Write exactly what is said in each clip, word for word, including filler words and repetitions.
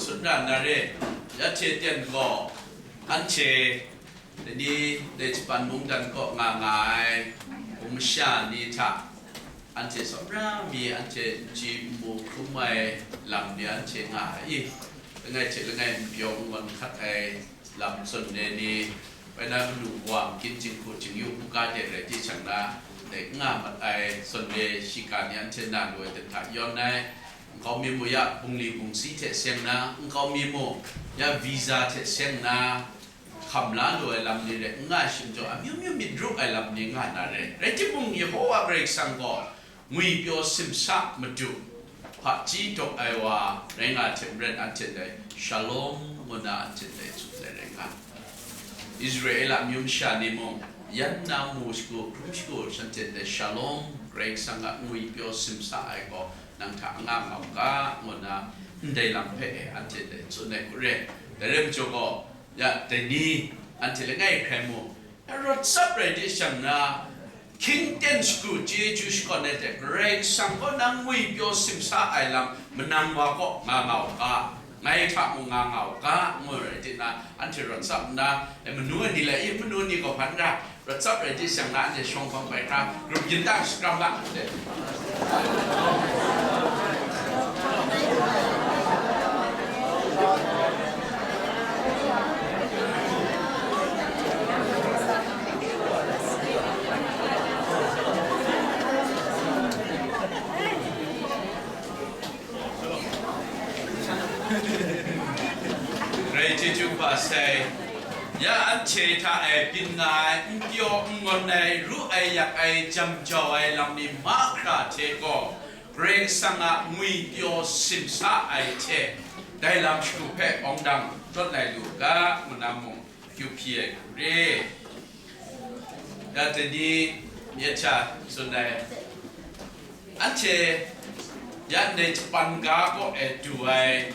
Sut ra na re, ya hte ten gaw, anhte, dai ni, dai Japan mungdan kaw nga nga ai, hpung masha ni hta, anhte tsawra mi, anhte n chye n mu hkrum ai lam ni anhte nga ai i, langai hte langai n pyaw n ngawn hkat ai lam tsun ai ni, bai na manu wa, kin jinghku jingyu hkungga de rai di shang na, dai n nga mat ai tsun ai shiga ni anhte na lu ai hte hta yawn ai, nkau mi mu ya, bungli bungsi hte seng na, nkau mi mu ya, visa hte seng na, hkam la lu ai lam ni rai n nga ai shim jaw, amyu myu myit ru ai lam ni nga na re. Rai timung, Yehowa Karai Kasang gaw ngwipyaw simsa madu, hpaji dawk ai wa rai nga hte maren, anhte dai shalom ngu na anhte dai tsun ai rai nga. Israela amyu masha ni mung, yan na mu shagu, hkrum shagu, shanhte dai shalom, Karai Kasang a ngwipyaw simsa ai gaw, nang hta anga nga u ga, ngu na, ndai lam hpe e anhte dai tsun ai hku re. Dai rai majaw gaw, ya, dai ni, anhte langai hkrai mu, ya, rawt tsap rai di shang na, hkying ten shagu chyeju shakawn ai hte, Karai Kasang kaw nang ngwipyaw simsa ai lam, manang wa kaw nga nga u ga, ngai hta mung nga nga u ga, ngu rai di na, anhte rawt tsap nna, e, manu ni lai i, manu ni gaw hpan ra, rawt tsap rai di shang na, anhte shawng hpang bai hkra, grup yin tang shakram ga, anhte. Rai chyeju kaba sai, ya anhte hta e byin nga ai, n pyaw n ngawn ai, ru ai, yak ai, jam jau ai lam ni mahkra hte gaw, Karai Kasang a ngwipyaw simsa ai hte, dai lam shagu hpe awng dang rawt lai lu ga, ngu na mung, kyu hpyi ai hku re. Ya dai ni myit hta tsun ai, anhte ya ndai Japan ga kaw e du ai,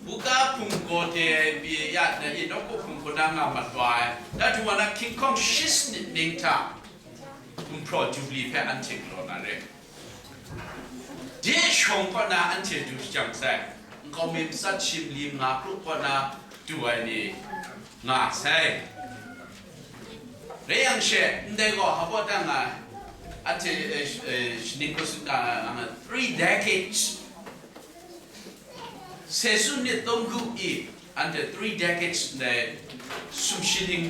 buga hpung gaw de ai pyi ya ndai i nawku hpung hku na nga mat wa ai, da du wa na King Kong shi sanit ning hta gumhpraw jubli hpe anhte galaw na re. De shawng kaw na anhte du shajang sai, nkau mi matsat shi mali manga kru kaw na du ai ni nga sai. Rai yang she, ndai gaw hpa baw tang nga, anhte, eh, sh-, eh, shaning hku tsun ga nga, three decades, se sun nit tawm hku i, anhte three decades ndai sumshi ning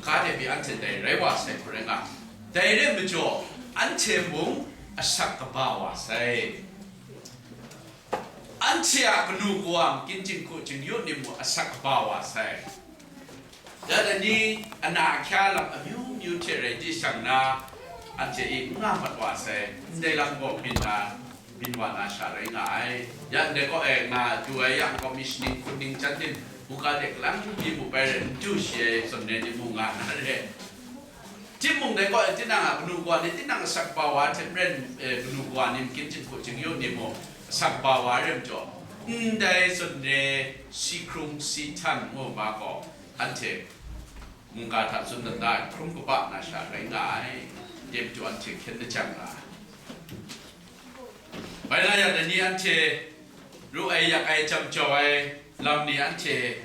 ga de pyi anhte dai rai wa sai hku rai nga. Dai rai majaw, anhte mung asak kaba wa sai. Anhte a kanu kawa, kin jinghku jingyu ni mung asak kaba wa sai. Ya dai ni ana ahkya lam amyu myu hte rai di shang na, anhte e n nga mat wa sai, ndai lam gaw byin na, byin wa na sha rai nga ai. Ya ndai kaw e nga du ai yang gaw, mi shaning hku ning jan ning, buga de kalang mi mu bai rai, n du shi ai tsun ai ni mung nga na re. Timung dai kaw e tinang a kanu kawa ni, tinang asak kaba wa hte maren, eh, kanu kawa ni, kin jinghku jingyu ni mung asak kaba wa rai majaw, ndai tsun ai si hkrung si htan ngu ma gaw, anhte mungga hta tsun dan da ai hkrum kaba na sha rai nga ai, dai matu anhte hkyen lajang nga ai. Bai na yang, dai ni anhte ru ai, yak ai, jam jau ai lam ni anhte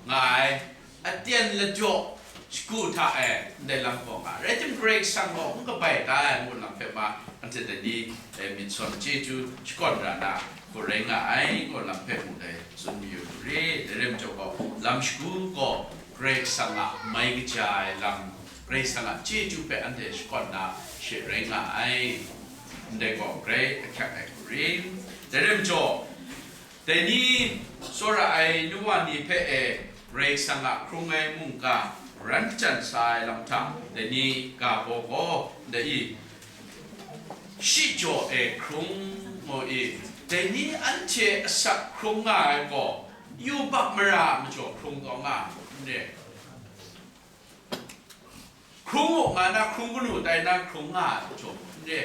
nga ai, aten lajaw shagu hta e ndai lam gaw nga ai. Rai timung, Karai Kasang gaw n kabai da ai ngu lam hpe ma, anhte dai ni, eh, myit sawn chyeju shakawn ra na, gaw rai nga ai, ngu lam hpe mung dai tsun mayu lu re. Dai rai majaw gaw, lam shagu gaw Karai Kasang a mai kaja ai lam, Karai Kasang a chyeju hpe anhte shakawn na she rai nga ai. Ndai gaw grai ahkyak ai hku ring. Dai rai majaw, dai ni tsawra ai nu wa ni hpe e Karai Kasang a hkrung ai mungga ran hkyan sa ai lam hta, dai ni ga baw gaw, dai i, shi jaw e hkrung mu i, dai ni anhte asak hkrung nga ai gaw, yubak mara a majaw hkrung taw nga ai, n re. Hkrung u nga na, hkrung kanu tai na, hkrung nga ai majaw n re.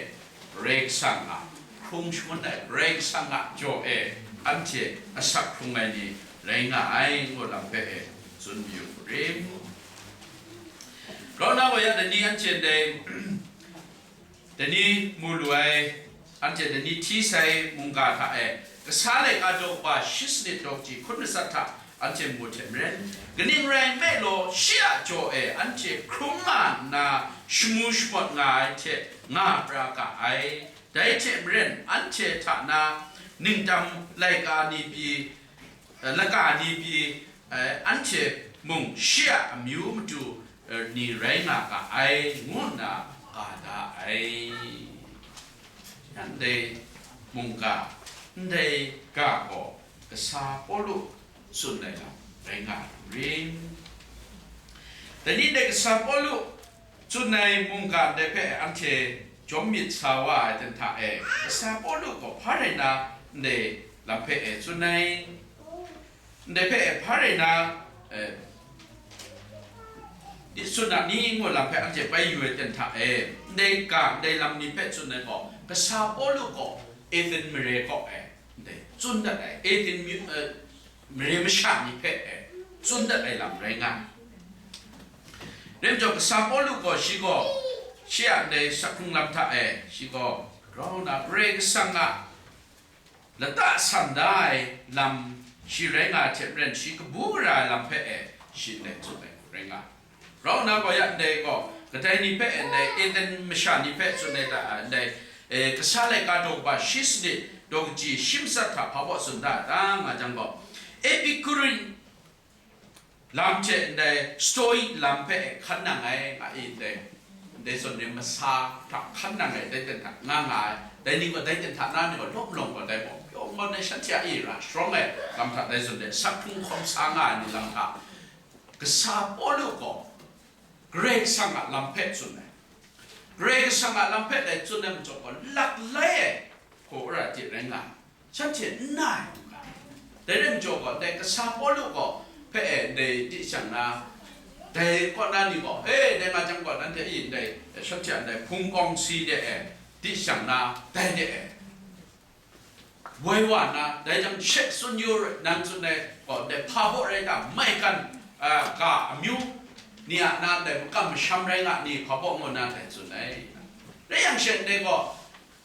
Karai Kasang a hkrung shangun ai, Karai Kasang a jaw e anhte asak hkrung ai ni rai nga ai, ngu lam hpe e tsun mayu hku ring. Grau na wa ya, dai ni anhte ndai, dai ni mu lu ai, Anhte dai ni hti sai mungga hta e, kasa laika daw kaba shi sanit daw kaji hkun matsat hta anhte mu hte maren, kaning rai nme law, shi a jaw e anhte hkrung nga nna, shamu shamawt nga ai hte nga pra ga ai. Dai hte maren, anhte hta na ningtam laika ni pyi, eh, laka ni pyi, eh, anhte mung shi a amyu matu, eh, ni rai nga ga ai, ngu nna ga da ai. Ndai mungga, ndai ga gaw kasa Pawlu tsun ai lam rai nga ai ring. Dai ni dai kasa Pawlu tsun ai mungga ndai hpe anhte jawm myit sa wa ai ten hta e, kasa Pawlu gaw hpa rai na ndai lam hpe e tsun ai, ndai hpe e hpa rai na, eh, di tsun a ni ngu lam hpe anhte bai yu ai ten hta e, ndai ga, ndai lam ni hpe tsun ai gaw, kasa Pawlu gaw Athen mare kaw e, ndai tsun dat ai, Athen myu-, eh, mare masha ni hpe e tsun dat ai lam rai nga ai. Rai majaw, kasa Pawlu gaw, shi gaw, shi a ndai sak hkrung lam hta e, shi gaw grau nna Karai Kasang a lata san da ai lam shi rai nga ai hte maren, shi kabu gara ai lam hpe e shi ndai tsun ai rai nga ai. Grau nna gaw ya ndai gaw, kadai ni hpe e ndai Athen masha ni hpe tsun ai ta, ndai, e, kasa laika daw kaba shi sanit daw kaji shi matsat hta hpa baw tsun da ai ta nga jang gaw, Epicurus lam hte ndai Stoic lam hpe e hkan nang ai, nga i ndai, ndai zawn ni masa hta hkan nang ai, dai ten hta nga nga ai, dai ni gaw dai ten hta na ni gaw lawm lawm gaw dai gaw, yawng gaw ndai shanhte a i ra sharawng ai lam hta dai zawn de sak hkrung hkawm sa nga ai ni lam hta, kasa Pawlu gaw Karai Kasang a lam hpe tsun ai. Karai Kasang a lam hpe dai tsun ai majaw gaw, lak lai ai hku ra de rai nga ai, shanhte n na ai hku ga. Dai rai majaw gaw, dai kasa Pawlu gaw hpe e dai di shang na, dai kaw na ni gaw, e, dai nga jang gaw, nanhte e ndai, shanhte a ndai hpung kawng si de e, di shang na, dai de e, woi wa nna, dai jang she tsun yu rai, nang tsun ai gaw, dai hpa baw rai ta, maigan, a, ga amyu ni a na, dai makam masham rai nga ni hpa baw ngu nna dai tsun ai. Rai yang she ndai gaw,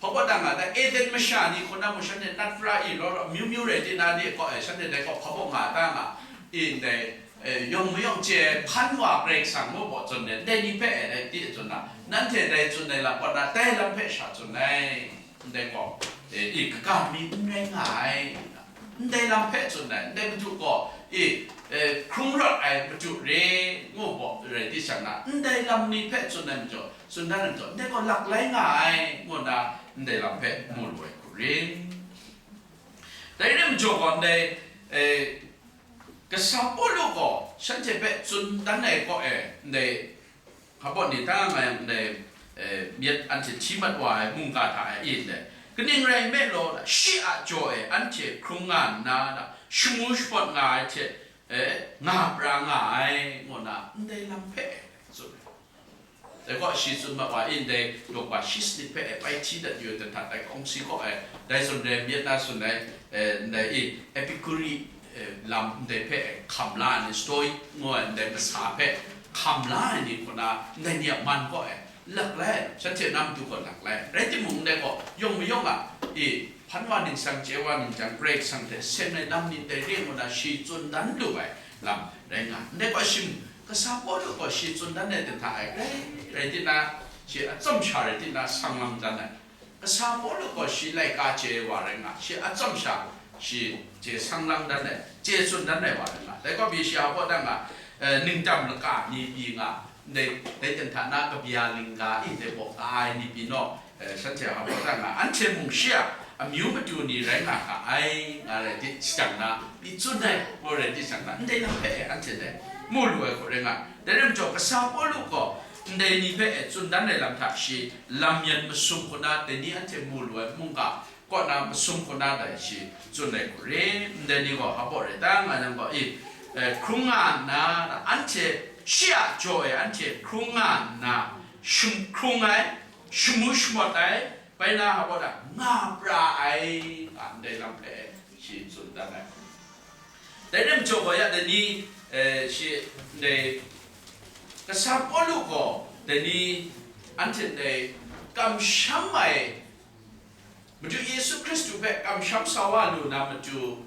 hpa baw ta nga, dai Athen masha ni hku na mung shanhte nat pra i law law, amyu myu rai di na, ni gaw, e, shanhte dai gaw hpa baw nga ta nga, i ndai, e, yawng mayawng chye ai hpan wa Karai Kasang mu baw tsun ai, ndai ni hpe e dai di tsun na, nanhte dai tsun ai lam kaw na, dai lam hpe sha tsun ai. Ndai gaw, e, i kaga mi n rai nga ai, ndai lam hpe tsun ai, ndai madu gaw, i, e, hkrung rawt ai madu re, ngu gaw, rai di shang na, ndai lam ni hpe tsun ai majaw, tsun dan ai majaw, ndai gaw lak lai nga ai, ngu nna, ndai lam hpe mu lu ai hku ring. Dai rai majaw gaw, ndai, e, kasa Pawlu gaw shanhte hpe tsun dan ai kaw e, ndai, hpa baw ni ta nga yang ndai, e, myit anhte hti mat wa ai mungga hta e, i ndai, kaning rai nme law, shi a jaw e anhte hkrung nga nna, shamu shamawt nga ai hte, e, nga pra nga ai, ngu nna ndai lam hpe tsun ai. Dai gaw shi tsun mat wa, i ndai daw kaba shi sanit hpe e bai hti dat yu ai ten hta, dai kawng si kaw e, dai zawn rai myit na tsun ai, e, ndai i Epicurus, e, lam ndai hpe e hkam la ai ni, Stoic ngu ai ndai masa hpe hkam la ai ni hku na, ndai ni a man kaw e lak lai, shanhte na matu gaw lak lai. Rai timung, ndai gaw yawng mayawng a, i, hpan wa ningsang chye wa ningsang, Karai Kasang hte seng ai lam ni dai re ngu na shi tsun dan lu ai lam rai nga. Ndai gaw shim, kasa Pawlu gaw shi tsun dan ai ten hta e, rai, rai di na, shi atsawm sha rai di na, sang lang dan ai. Kasa Pawlu gaw shi laika chye wa rai nga, shi atsawm sha, shi chye sang lang dan ai, chye tsun dan ai wa rai nga. Dai gaw pyi shi a baw dan nga, eh, ningtam laka ni pyi nga, ndai, dai ten hta na kabya lingga i, dai baw ka ai ni pyi naw, eh, shanhte a baw dan nga, anhte mung shi a amyu matu ni rai nga ga ai, nga rai di shadang na, i tsun ai, baw rai di shadang na, ndai lam hpe e anhte dai mu lu ai hku rai nga. Dai rai majaw, kasa Pawlu gaw ndai ni hpe e tsun dan ai lam hta shi, lam yan masum hku na, dai ni anhte mu lu ai mungga kaw na masum hku na dai shi tsun ai hku ri, ndai ni gaw hpa baw rai ta nga yang gaw, i, eh, hkrung nga nna, anhte shi a jaw e anhte hkrung nga nna, shum-, hkrung ai, shamu shamawt ai, bai na hpa baw na nga pra ai, nga ndai lam hpe shi tsun dan ai. Dai rai majaw gaw ya, dai ni, eh, shi, dai, kasa Pawlu gaw dai ni anhte dai kamsham ai Madu Yesu Hkristu hpe kamsham sa wa lu na matu,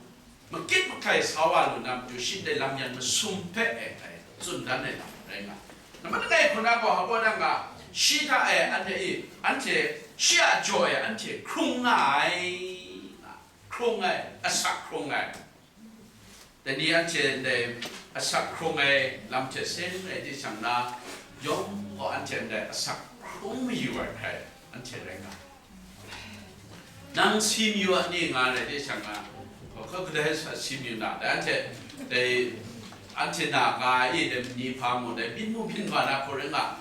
makit makai sa wa lu na matu, shi ndai lam yan masum hpe e ai tsun dan ai lam rai nga. Nambat langai hku na gaw, hpa na nga, shi hta e anhte i, anhte shi a jaw e anhte hkrung nga ai, hkrung ai, asak hkrung ai. Dai ni anhte ndai asak hkrung ai lam hte seng rai di shang na, yawng gaw anhte ndai asak hkrung mayu ai hkrai anhte rai nga. Nang si mayu a ni nga rai di shang na, hkoi kadai sa si mayu na, dai anhte, dai anhte na ga i, dai ni hpa mu, dai byin mu byin wa na hku rai nga,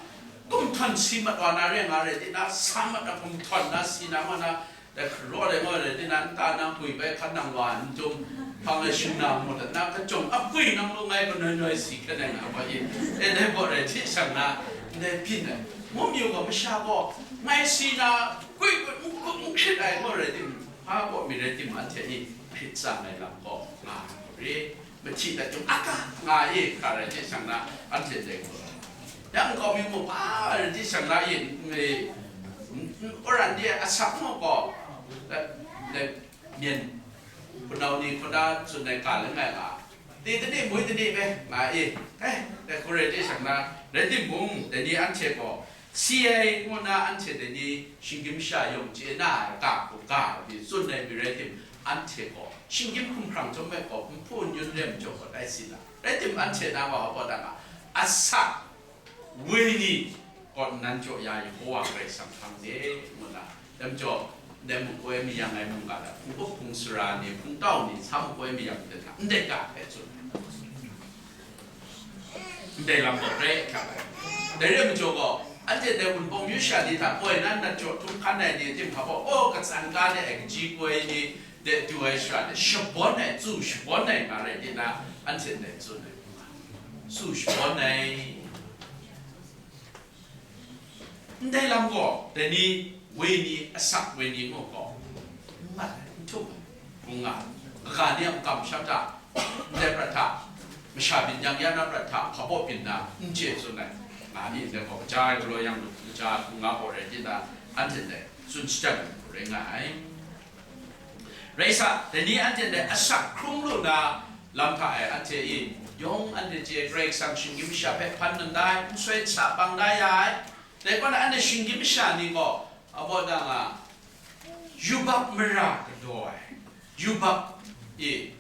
kum htawn si mat wa na rai nga rai di na, sa mat na kum htawn na si na ma na, dai hkaraw dai ngaw rai di na, nta na gwi bai hkan nang wa n tum, hpang ai shing na mu dat na, kachyawng a gwi nang lu ngai kanoi noi si hkan ai nga wa i, e dai gaw rai di shang na, ndai byin ai. Mu mayu gaw masha gaw, ngai si na, gwi gwi n, n hkrit ai ngaw rai di, hpa gaw mi rai tim, anhte ni hkrit tsang ai lam gaw nga ai gaw re, mahti dat jung, aka nga e, hkra rai hte shang na, anhte dai gaw, yang kau mi mu pa rai hte shang na e, e, n, n, oran de asak mu gaw, da, da, myen, hpunau ni hkuna tsun ai ga langai nga, ti tani, mui tani be, nga e, eh, dai hku rai hte shang na, rai timung, dai ni anhte gaw, si ai ngu na anhte dai ni shinggyim sha yawng chye na ai ga hku ga ai pyi tsun ai mi rai tim, anhte gaw shinggyim hkumhkrang chyawm ai gaw nhpu n-yun rem jaw kawt ai si na, rai tim, anhte na gaw hpa da nga, asak woi ni gaw nan jaw ya Yehova Karai Kasang hkang de ngu na, dai majaw, ndai makoi mayang ai mungga hta, hpung up hpung sara ni, hpung tau ni, sa makoi mayang de hta, ndai ga hpe tsun ai. Ndai lam gaw grai hkyak ai. Dai re ai majaw gaw, anhte dai Wunpawng myu sha ni hta poi na nat jaw htum hkan ai ni a tim hpa gaw, aw, katsan ga de ai kaji koi ni de du ai shara de shabawn ai, tsu shabawn ai nga rai di na, anhte ndai tsun ai. Tsu shabawn ai. Ndai lam gaw, dai ni, woi ni, asak woi ni ngu gaw, n mat ai, n htum ai, hkung nga ai. Kaga ni a makam sham hta, ndai prat hta, masha byin yang ya na prat hta, hpa baw byin na, n chye tsun ai, nga ni ndai gaw, kaja ai galaw yang lu, kaja hkung nga gaw rai di na, anhte ndai tsun shajang ai hku rai nga ai. Rai sa, dai ni anhte ndai asak hkrung lu na lam hta e, anhte i, yawng anhte chye, Karai Kasang shinggyim sha hpe hpan nan dai, n soi n sa bang da ya ai. Dai kaw na anhte shinggyim sha ni gaw, a baw da nga, yubak mara galaw ai, yubak i,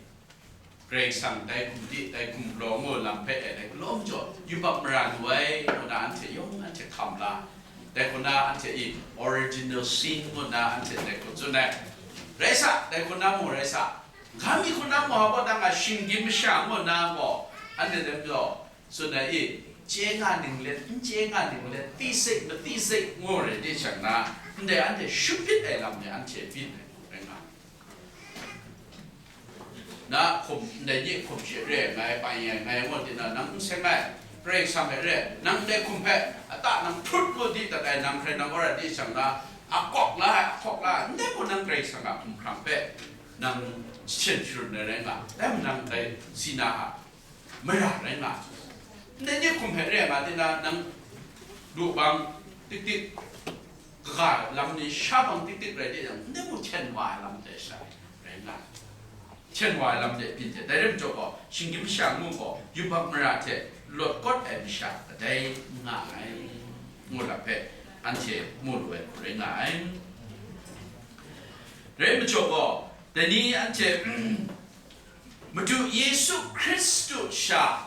Karai Kasang dai hkum di, dai hkum galaw ngu lam hpe e, dai galaw majaw, yubak mara lu ai, ngu na anhte yawng anhte hkam la, dai hku na anhte i, original sin ngu na anhte dai hku tsun ai. Rai sa, dai hku na mu rai sa, ga mi hku na mu a baw da nga, shinggyim masha ngu na gaw, anhte dai majaw, tsun ai i, chye nga ning let, n chye nga ning let, ti sek, mati sek, ngu rai di shang na, ndai anhte shut hpyit ai lam ni anhte byin ai hku rai nga. Na hkum, ndai ni hkum she re ai ngai, pai ai ngai, ngu di na, nang n seng ai, Karai Kasang hpe re, nang ndai hkum hpe, ata nang hprut ngu di dat ai, nang hkrai nang wara di shang na, a kawk la ai, a hkawk la ai, ndai gaw nang Karai Kasang a hkumhkrang hpe, nang jahten sharun ai rai nga, dai majaw nang dai si na a, mara rai nga. Ndai ni hkum hpe re ai nga, tinang nang lu bang tik tik, kaga lam ni sha bang tik tik rai de yang, ndai mung hten wa ai lam de sha rai nga. Hten wa ai lam de byin hte, dai rai majaw gaw, shinggyim masha ngu gaw, yubak mara hte lawt kawt ai masha kadai n nga ai, ngu lam hpe anhte mu lu ai hku rai nga ai. Rai majaw gaw, dai ni anhte, Madu Yesu Hkristu sha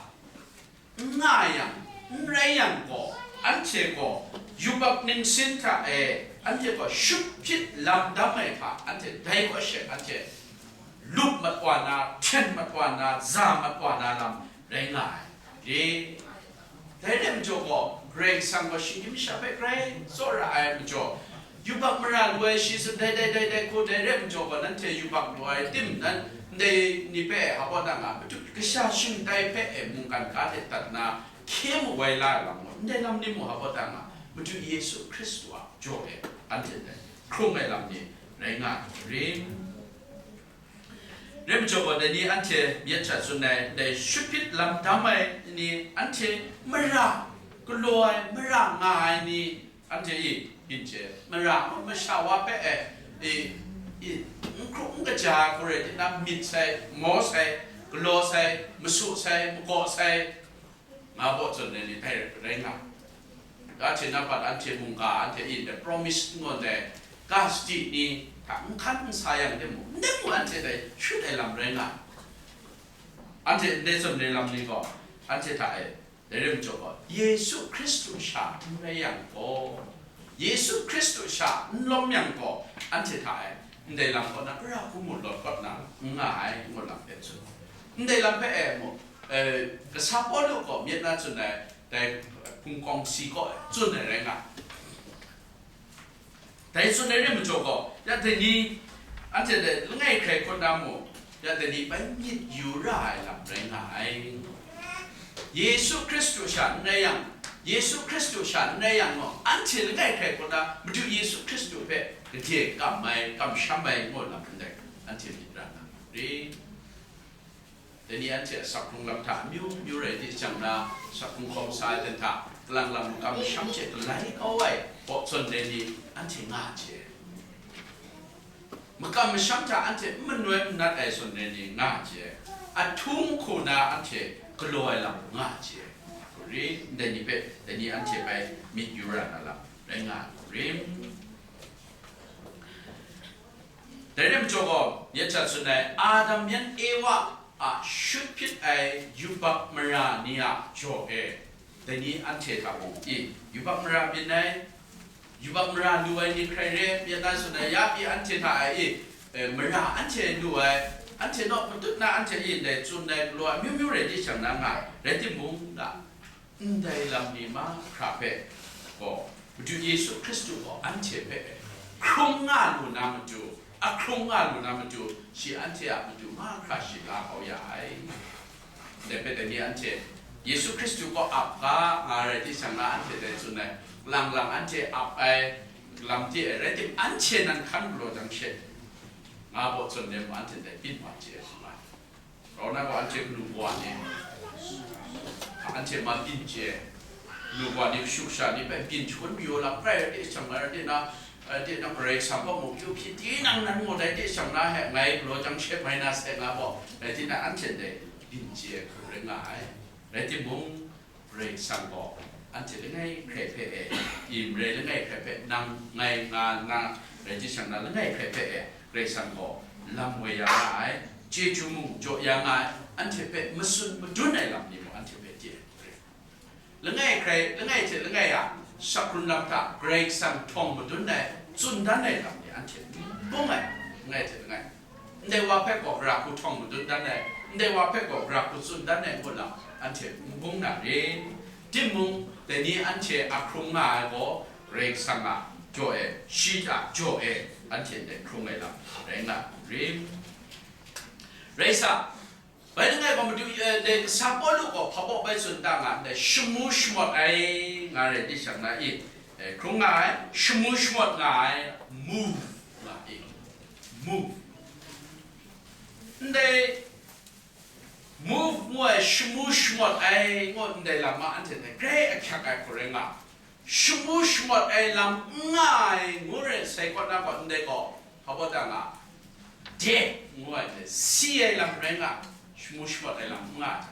n nga yang, n rai yang gaw, anhte gaw yubak ningsin hta e, anhte gaw shut hpyit lam dam ai hta, anhte dai gaw she, anhte lup mat wa na, hten mat wa na, za mat wa na lam rai nga ai. Re, dai rai majaw gaw, Karai Kasang gaw shinggyim masha hpe grai tsawra ai majaw, yubak mara lu ai shi tsun dai, dai, dai, dai hku dai rai majaw gaw, nanhte yubak lu ai tim nan, ndai ni hpe hpa da nga, Madu kasha shingtai hpe e mungkan ga hte dat na, hkye mu wai la ai lam gaw, ndai lam ni mu hpa da nga, Madu Yesu Hkristu a jaw e anhte dai hkrung ai lam ni rai nga ai hku rin. Rai majaw gaw, dai ni anhte myit hta tsun ai, dai shut hpyit lam dam ai ni, anhte mara galaw ai, mara nga ai ni, anhte i, byin chye, mara masha wa hpe e, e, I, n hkrup n kaja ai hku rai tinang, myit sai, maw sai, galaw sai, masu sai, magaw sai, nga baw tsun ai ni dai rai nga. Ga hte na pat anhte mungga, anhte in dai promise n gawn ai ga sadi ni hta n hkan n sa yang de mung, ndai mung anhte dai shut ai lam rai nga. Anhte ndai tsun ai lam ni gaw, anhte hta e, dai rai majaw gaw, Yesu Hkristu sha n rai yang gaw, Yesu Hkristu sha n lawm yang gaw, anhte hta e, ndai lam kaw na, ra hku mu lawt kawt na, n nga ai, ngu lam hpe tsun. Ndai lam hpe e mu, eh, kasa Pawlu gaw myit na tsun ai, dai hpung kawng si kaw tsun ai rai nga. Dai tsun ai rai majaw gaw, ya dai ni, anhte dai langai hkrai hkut na mu, ya dai ni bai myit yu ra ai lam rai nga ai. Yesu Hkristu sha n rai yang, Yesu Hkristu sha n rai yang gaw, anhte langai hkrai hkut na Madu Yesu Hkristu hpe gade kam ai, kamsham ai ngu lam ndai, anhte myit ra nga ri. Dai ni anhte a sak hkrung lam hta amyu myu rai di jang na, sak hkrung hkawm sa ai ten hta, kalang lang makam masham hte galai kau ai baw zawn dai ni anhte nga ai hte, makam masham hta anhte n manoi n nat ai zawn dai ni nga ai hte, ahtung hku na anhte galaw ai lam nga ai hte, ri, dai ni hpe, dai ni anhte bai myit yu ra na lam rai nga ai ri. Dai rai majaw gaw, myit hta tsun ai, Adam yan Ewa a shut hpyit ai yubak mara ni a jaw e, dai ni anhte hta mung, i, yubak mara byin ai, yubak mara lu ai ni hkrai re, myit na tsun ai, ya pyi anhte hta e, i, e, mara anhte lu ai, anhte naw matut na anhte e ndai tsun ai, galaw ai, amyu myu rai di shang na nga ai, rai timung, da, ndai lam ni mahkra hpe gaw, Madu Yesu Hkristu gaw anhte hpe hkrung nga lu na matu, ahkrung nga lu na matu, shi anhte a matu mahkra shi la kau ya ai. Dai hpe dai ni anhte Yesu Hkristu kaw ap ga nga rai di shang na anhte dai tsun ai, lang lang anhte ap ai lam ti ai, rai tim, anhte nan hkan galaw jang she, nga baw tsun nem anhte dai byin wa chye ai, tsun ai. Rau na gaw anhte kanu kawa ni, anhte ma byin chye, kanu kawa ni kashu kasha ni hpe byin shangun mayu lam rai, rai di shang na, rai di na, rai di na, Karai Kasang kaw mung kyu hpyi tinang nan mu dai di shang na he, ngai galaw jang she mai na sai nga gaw, rai di na, anhte dai byin chye hku rai nga ai. Rai timung, Karai Kasang gaw anhte langai hkrai hpe e, i, marai langai hkrai hpe nang, ngai, nga, na, rai jahte shang na langai hkrai hpe e, Karai Kasang gaw lam woi ya nga ai, chyeju mung jaw ya nga ai, anhte hpe matsun madun ai lam ni mung anhte hpe chye ai. Langai hkrai, langai hte langai a, sak hkrun lam hta Karai Kasang htawng madun ai, tsun dan ai lam ni anhte n bung ai, langai hte langai. Ndai wa hpe gaw gara hku htawng madun dan ai, ndai wa hpe gaw gara hku tsun dan ai ngu lam, anhte n bung na rin? Timung, dai ni anhte a hkrung nga ai gaw, Karai Kasang a jaw e, shi hta jaw e, anhte ndai hkrung ai lam rai nga rin? Rai sa, bai langai gaw Madu, eh, ndai kasa Pawlu gaw hpa baw bai tsun ta nga, ndai shamu shamawt ai nga rai di shang na i, eh, hkrung nga ai, shamu shamawt nga ai, move nga i, move. Ndai move ngu ai, shamu shamawt ai ngu ndai lam ma anhte dai grai ahkyak ai hku rai nga. Shamu shamawt ai lam n nga ai ngu rai sai kaw na gaw, ndai gaw hpa baw ta nga, dead ngu ai, ndai si ai lam rai nga, shamu shamawt ai lam n nga ai.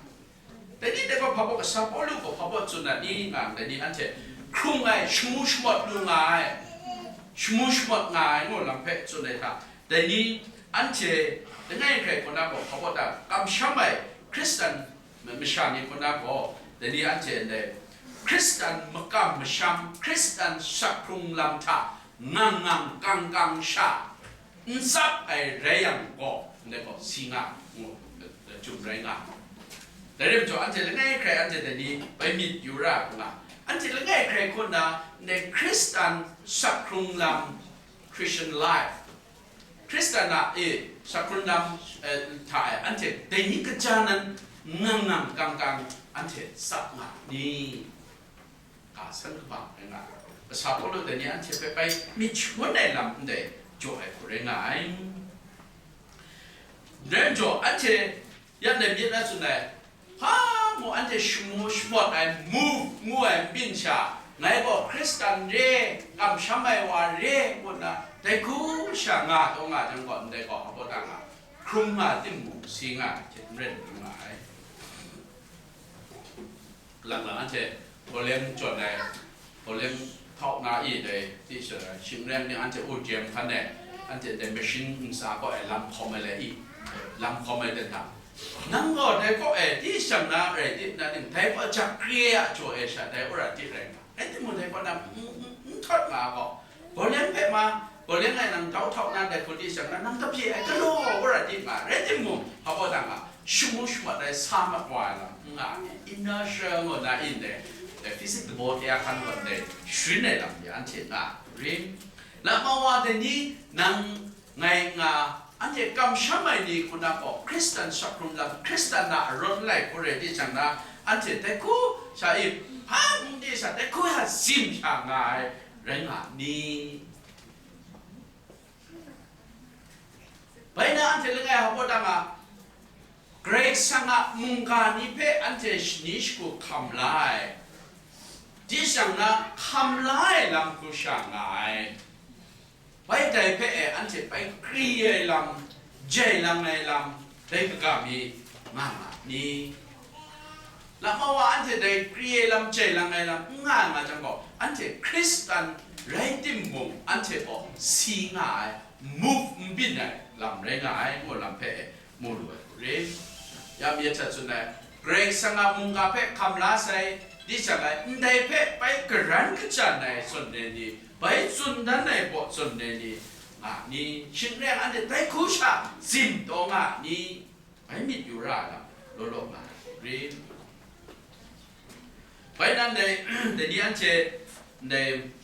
Dai ni dai gaw hpa baw, kasa Pawlu gaw hpa baw tsun na ni nga, dai ni anhte hkrung ai, shamu shamawt lu nga ai, shamu shamawt nga ai ngu lam hpe tsun ai hta, dai ni anhte langai hkrai kaw na gaw hpa baw ta, kamsham ai Hkristan masha ni kaw na gaw, dai ni anhte ndai Hkristan makam masham, Hkristan sak hkrung lam hta ngang ngang kang kang sha n tsap ai rai yang gaw, ndai gaw si nga, ngu, chyum rai nga. Dai rai majaw, anhte langai hkrai anhte dai ni bai myit yu ra nga, anhte langai hkrai kaw na ndai Hkristan sak hkrung lam, Christian life, Hkristan a, e, sak hkrun lam, e, hta e, anhte dai ni kaja nan ngang ngang kang kang anhte tsap nga ni? Ga san kaba rai nga ai. Kasa Pawlu dai ni anhte hpe bai myit shangun ai lam ndai jaw ai hku rai nga ai. Dai majaw, anhte yan dai myit na tsun ai, hpa mu anhte shamu shamawt ai, move ngu ai nbyin sha, ngai gaw Hkristan re, kamsham ai wa re, ngu nna Dai hku sha nga taw nga jang gaw, ndai gaw, a baw ta nga, hkrum nga timung, si nga hte n rai lu nga ai. Lang lang anhte Bawleng jawn ai, Bawleng htau na i dai, ti sha, shing reng ni anhte u jem hkan ai, anhte dai machine ntsa kaw ai lam hkawm ai lai i, lam hkawm ai ten hta. Nang gaw dai kaw e, di shang na rai ti na ting, dai kaw jak kre a jaw e sha, dai wora di rai nga. Rai timung, dai kaw na n, n, n htawt nga gaw, Bawleng hpe ma, Bawleng e nang dau htau na dai hku di shang na, nang kapye ai galaw wora di nga. Rai timung, hpa baw dang nga, shamu shamat ai sa mat wa ai lam n nga ai, inertia ngu na in dai, dai physics dabaw kaya hkan gaw dai sharin ai lam ni anhte nga rim. Lama wa dai ni nang ngai nga, anhte kamsham ai ni hku na gaw, Hkristan shakrung lam, Hkristan na arawt n lai hku rai di shang na, anhte dai hku sha i, hpa n di sha, dai hku sha zim sha nga ai rai nga ni? Bai na anhte langai hpa baw dang a, Karai Kasang a mungga ni hpe anhte shani shagu hkam la ai, di shang na hkam la ai lam hku sha nga ai. Bai dai hpe e anhte bai kri ai lam, jai lang ai lam, dai kaga mi nga nga ni? Lama wa anhte dai kri ai lam, jai lang ai lam n nga ai nga jang gaw, anhte Hkristan rai timung, anhte gaw si nga ai, move n byin ai lam rai nga ai, ngu lam hpe mu lu ai hku rim. Ya mi hta tsun ai, Karai Kasang a mungga hpe hkam la sai, di shang ai, ndai hpe bai karan kajan ai zawn ai ni, bai tsun dan ai baw zawn ai ni, nga ni, shing rai anhte dai hku sha zim taw nga ni? Bai myit yu ra ai lam law law nga ai rim. Bai nan dai, dai ni anhte, ndai,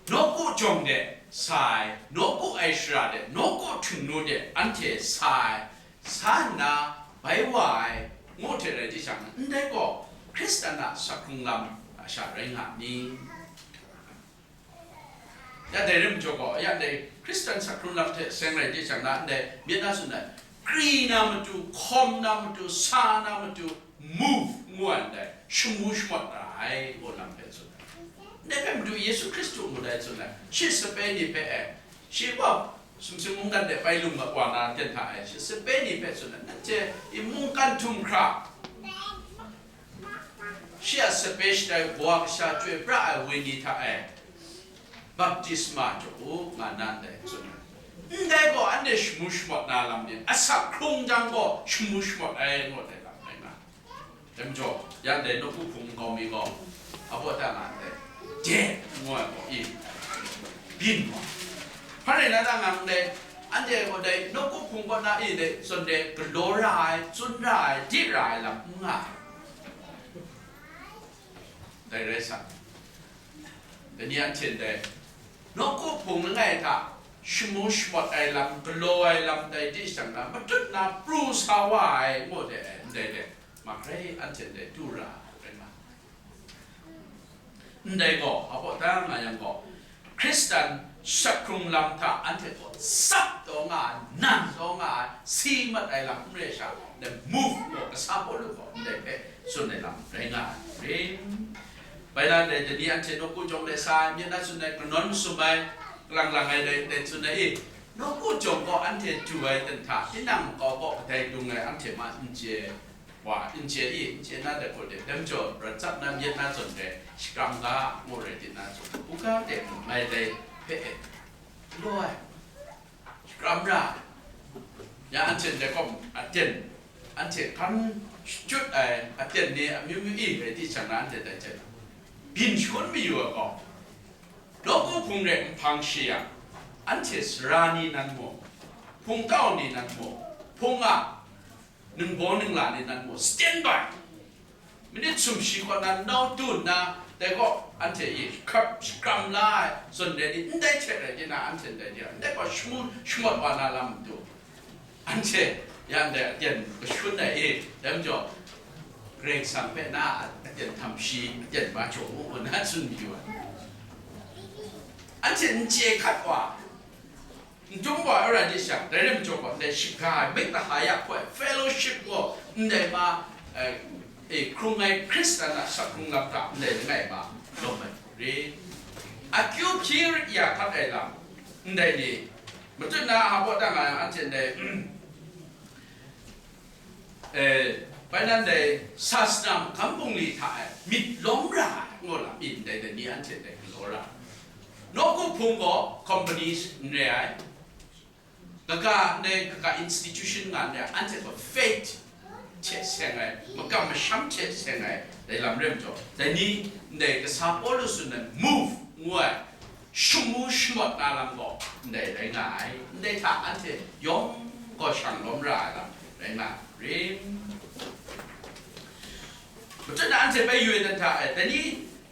nawku jawng de sa ai, nawku ai shara de, nawku htingnu de anhte sa ai, sa nna bai wa ai, ngu hte rai di shang, ndai gaw Hkristan a shakrung lam a sha rai nga ni? Ya dai rim jaw gaw, ya dai Hkristan shakrung lam hte seng rai di shang na, ndai myit na tsun ai, kri na matu, hkawm na matu, sa na matu, move ngu ai ndai, shamu shamawt na ai, ngu lam hpe tsun ai. Ndai hpe Madu Yesu Hkristu ngu dai tsun ai, shi sape ni hpe e, shi gaw sumsing mungkan de bai lung mat wa na ten hta e, shi sape ni hpe tsun ai, nanhte i mungkan htum hkra, shi a sape shatai wa kasha chyoi pra ai wenyi hta e, baptisma jaw u, nga na ndai tsun ai. Ndai gaw anhte shamu shamawt na lam ni, asak hkrung jang gaw shamu shamawt ai, ngu dai lam rai nga. Dai majaw, ya ndai nawku hpung nkau mi gaw, a baw ta nga ndai, de ngu ai gaw, i, byin wa. Hpa rai na ta nga ndai, anhte gaw dai nawku hpung kaw na i dai, zawn de galaw ra ai, tsun ra ai, di ra ai lam n nga ai. Dai rai sa, dai ni anhte ndai nawku hpung langai hta shamu shamawt ai lam, galaw ai lam tai di shang na, matut na pru sa wa ai, ngu de ai, ndai de, mak rai anhte ndai du ra ai rai nga. Ndai gaw, a baw ta nga yang gaw, Hkristan shakrung lam hta anhte gaw tsap taw nga ai, nan taw nga ai, si mat ai lam n re sha, the move gaw, kasa Pawlu gaw ndai hpe tsun ai lam rai nga ai rim. Bai la ndai, dai ni anhte nawku jawng de sa ai, myit na tsun ai, kanawn masum ai, kalang lang ai dai, dai tsun ai i, nawku jawng gaw anhte du ai ten hta, tinang makau kaw kadai dung ai anhte ma n chye, wa n chye i, n chye na dai hku de, dai majaw, rat tsap na myit na zawn de, shakram ga, ngu rai tin na zawn, u ga de, mai dai hpe e, law ai, shakram ra ai. Ya anhte ndai gaw aten, anhte hkan shachyut ai aten ni amyu myu i rai di shang na, anhte dai hte byin shangun mayu ai gaw, nawku hpung de nhpang shi yang, anhte sara ni nan mung, hpungtau ni nan mung, hpung a ningbaw ningla ni nan mung, stand by. Minit sumshi kaw na nau tu nna, dai gaw anhte i hkrap shakram la ai zawn de ni, ndai hte rai di na, anhte ndai de, ndai gaw shamu shamawt wa na lam n du. Anhte ya ndai aten kashun ai i, dai majaw, Karai Kasang hpe na aten htam shi, aten ba jaw u, ngu na tsun mayu ai. Anhte n chye hkat wa, n dum wa ai rai di shang, dai rai majaw gaw, ndai shiga ai, Miktahaya hku ai fellowship gaw, ndai ma, eh, eh, hkrung ai Hkristan a shakrung lam hta ndai langai ma lawm ai hku rit. Akyu hpyi rit ya hkat ai lam, ndai ni, matut na a baw dang ai anhte ndai, eh, bai nan dai sasana magam bungli hta e myit lawm ra ai, ngu lam, myit ndai dai ni anhte dai galaw ra ai. Nawku hpung gaw company n re ai, kaga ndai kaga institution nga ndai anhte gaw faith hte seng ai, makam masham hte seng ai, dai lam rai majaw, dai ni ndai kasa Pawlu tsun ai move ngu ai, shamu shamawt na lam gaw ndai rai nga ai, ndai hta anhte yawng gaw shang lawm ra ai lam rai nga ai. Rim. Matut na anhte bai yu ai dan hta e, dai ni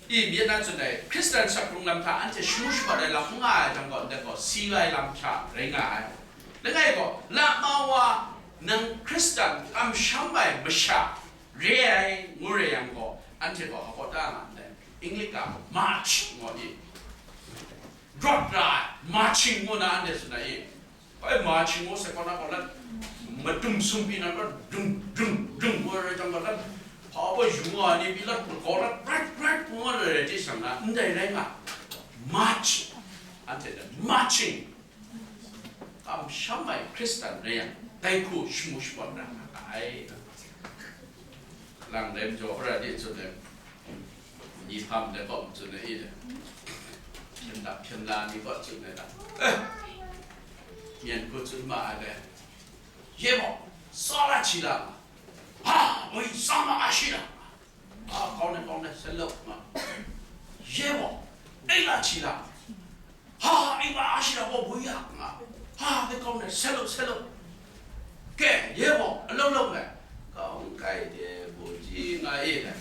i myit na tsun ai, Hkristan sak hkrung lam hta anhte shamu shamawt ai lam n nga ai jang gaw, ndai gaw si ai lam hta rai nga ai. Langai gaw, lama wa nang Hkristan kamsham ai masha re ai, ngu re yang gaw, anhte gaw hpa da nga ndai, English ga march ngu i, rawt ra ai, marching ngu na anhte tsun ai i, bai marching ngu sai kaw na gaw lat, madum sumpi na gaw, dung, dung, dung ngu rai jang gaw lat, hpa baw yu nga ni pyi lat, gaw lat, right, right, ngu rai rai hte shang na, ndai rai nga, march, anhte marching, kamsham ai Hkristan rai yang, dai hku shamu shamawt na nga ai. Lang dai majaw, Hpara de tsun ai, ni hpam dai kaw tsun ai i de, hpyen dap hpyen la ni kaw tsun ai da, eh, myen hku tsun ma ai dai, ye baw, sa la chi la nga, ha, moi sa ma a shi la nga, ha, kau ne, kau ne, se lok nga, ye baw, ei la chi la nga, ha, ei ma a shi la gaw boi ya nga, ha, dai kau ne, se lok, se lok, ke, ye baw, a lok lok me, kau n kai de, bu ji nga e na,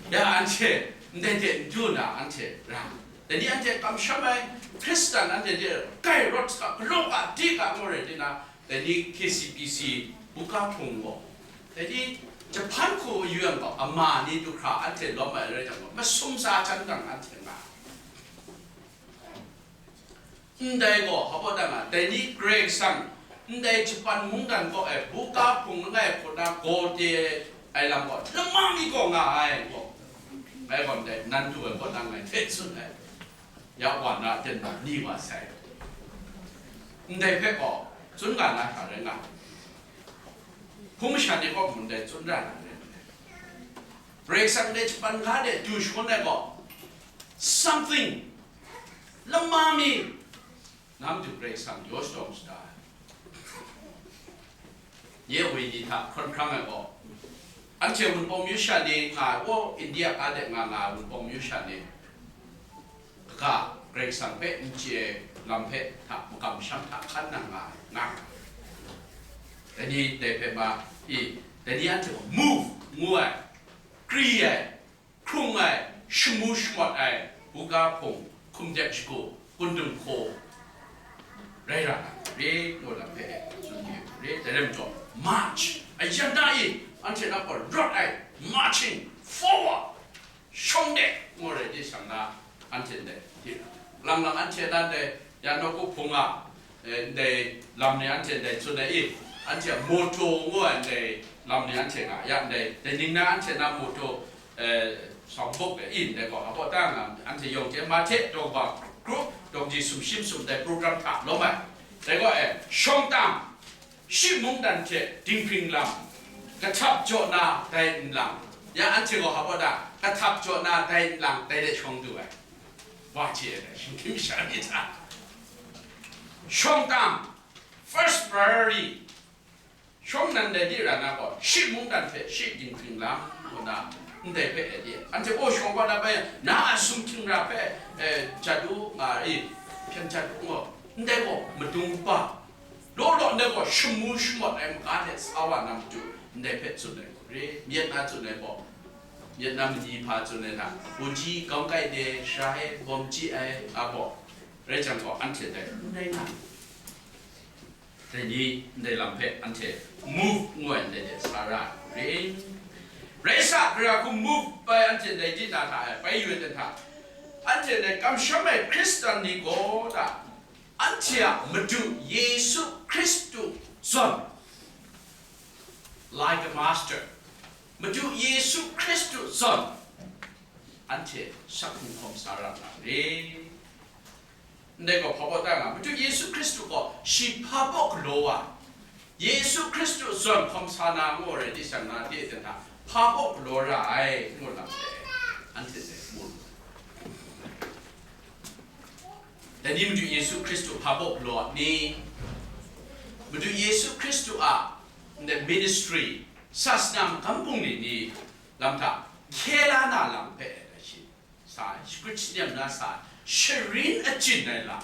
ya anhte, ndai de n du na, anhte ra, dai ni anhte kamsham ai, Hkristan anhte de, kai rawt sa, galaw ga, di ga, ngu rai di na, dai ni K C B C, buga hpung gaw, dai ni Japan hku yu yang gaw, ama ni du hkra anhte lawm ai rai jang gaw, masum sa jan dang anhte nga. Ndai gaw, hpa baw dang a, dai ni Karai Kasang, ndai Japan mungdan kaw e, buga hpung langai hku na gaw de ai lam gaw, lamang mi gaw nga ai, gaw. Ngai gaw ndai, nan du ai kaw na ngai hte tsun ai. Ya wa na, ten na, ni wa sai. Ndai hpe gaw, tsun ga na hta rai nga. Hpung masha ni gaw, ndai tsun ra na rai. Karai Kasang de Japan ga de, du shangun ai gaw, something, lama mi, nam du Karai Kasang yaw shadawn shada ai. Nye woi ni hta hkawn hkrang ai gaw, anhte Wunpawng myu sha ni nga ai, o, India ga de nga nga ai Wunpawng myu sha ni, kaga Karai Kasang hpe n chye ai lam hpe hta makam masham hta hkan nang nga ai, nga ai. Dai ni dai hpe ma i, dai ni anhte gaw move ngu ai, kri ai, hkrung ai, shamu shamawt ai, buga hpung, hkum dep shagu, kundung hkaw, rai ra na re, ngu lam hpe tsun de re, dai rai majaw, march, a yan da i, anhte na gaw rawt ai, marching forward, shawng de, ngu rai di shang na, anhte ndai, di, lang lang anhte na ndai, ya nawku hpung a, eh, ndai lam ni anhte ndai tsun ai i, anhte a motto ngu ai ndai lam ni anhte nga, ya ndai, dai ning na anhte na motto, eh, sawng buk de i, ndai gaw, a baw ta nga, anhte yawng hte ma hte, daw kaba grup, dawng ji sumshi masum dai program hta lawm ai. Dai gaw, eh, shawng tam, shi mungdan hte dinghpring lam, kahtap jaw na dai nlang, ya anhte gaw, a baw ta, kahtap jaw na dai nlang, dai de shawng du ai. Wa chye ai, shingkim sha myit hta. Shawng tam, first priority, shawng nan dai di ra na gaw, shi mungdan hpe shi dinghpring lam ngu na, ndai hpe e di, anhte gaw shawng wa na bai, na a sumhkying ra hpe, eh, jat u nga i, hpyen jat u ngaw, ndai gaw madung ba, law law ndai gaw shamu shamawt ai maga hte sa wa na matu, ndai hpe tsun ai gaw re, myit na tsun ai gaw, myit na mani hpa tsun ai hta, wunji gawng kai de, sara e gawm chye ai, a gaw, rai jang gaw, anhte dai n rai nga. Dai ni ndai lam hpe anhte move ngu ai ndai de sa ra ai. Rai sa, gara hku move bai anhte ndai di na hta e, bai yu ai dan hta, anhte ndai kamsham ai Hkristan ni gaw da, anhte a Madu Yesu Hkristu zawn, like a master, Madu Yesu Hkristu zawn, anhte sak hkrung hkawm sa ra na re. Ndai gaw hpa baw ta nga, Madu Yesu Hkristu gaw shi hpa baw galaw wa, Yesu Hkristu zawn hkawm sa na ngu rai di shang na, de ten hta hpa baw galaw ra ai, ngu lam de, anhte dai mu lu. Dai ni Madu Yesu Hkristu hpa baw galaw ni? Madu Yesu Hkristu a ndai ministry, sasana magam bungli ni lam hta hkye la na lam hpe rai shi. Sa ai, shagrit shanyam na sa ai, sharin achyin ai lam,